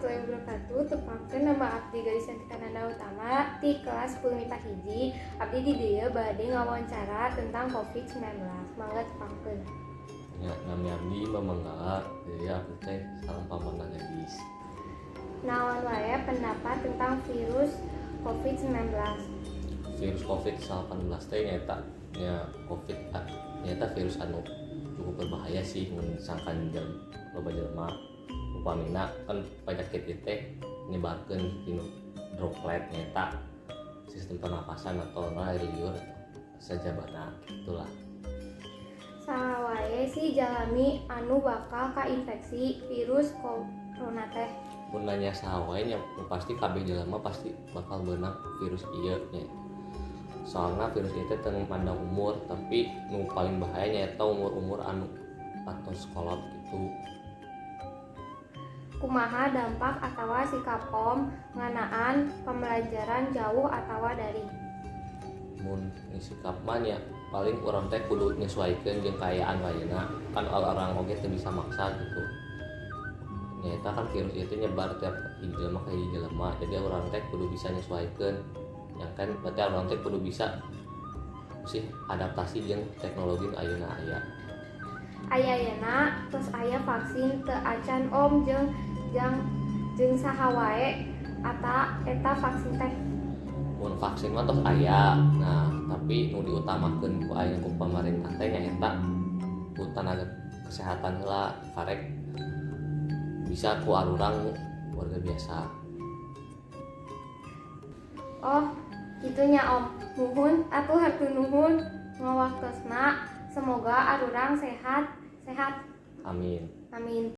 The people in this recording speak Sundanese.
Warahmatullahi wabarakatuh. Tepangkeun, nama abdi Gadis Cantika Nanda Utama ti kelas 10 MIPA 1. Abdi di dieu bade ngawawancara tentang COVID-19. Mangga tepangkeun. Ya, nami abdi Mamanggala, jadi abdi teh sareng pamanna Gadis. Naon wae pendapat tentang virus COVID-19? Virus COVID-19 teh nyaeta nya COVID nyaeta virus anu cukup berbahaya sih mun sangkan loba jelema. Upamina kan penyakit ieu teh nyebarkeun dinu droplet, nyaeta sistem pernapasan atau air liur atau sajabana gitulah. Saha wae sih jalmi anu bakal kainfeksi virus corona teh? Mun nanya saha wae nya, nu pasti kabeh jelema pasti bakal beunang virus ieu nya, soalna virus ieu teh teu mandang umur, tapi nu paling bahaya nyaeta umur-umur anu atos kolot gitu. Kumaha dampak atawa sikap Om ngeunaan pembelajaran jauh atawa daring? Mun sikap mah nya paling urang teh kudu nyesuaikeun jeung kaayaan ayeuna, kan orang oge teu bisa maksa gitu. Nyaeta kan virus itu nyebar tiap hiji jelema ka hiji jelema, jadi urang teh kudu bisa nyesuaikeun yang kan berarti urang teh kudu bisa sih adaptasi jeung teknologi nu ayeuna aya. Ayeuna tos aya vaksin teu acan, Om, jeung jang jeung saha wae ata eta vaksin teh? Mun vaksin mah tos aya, nah, tapi nu diutamakeun ku ayeuna ku pamarentah teh nyaeta ku tenaga kesehatan heula, karek bisa ku arurang warga biasa. Oh, kitu nya, Om. Nuhun atuh, hatur nuhun ngawaktosna. Semoga arurang sehat sehat. Amin. Amin.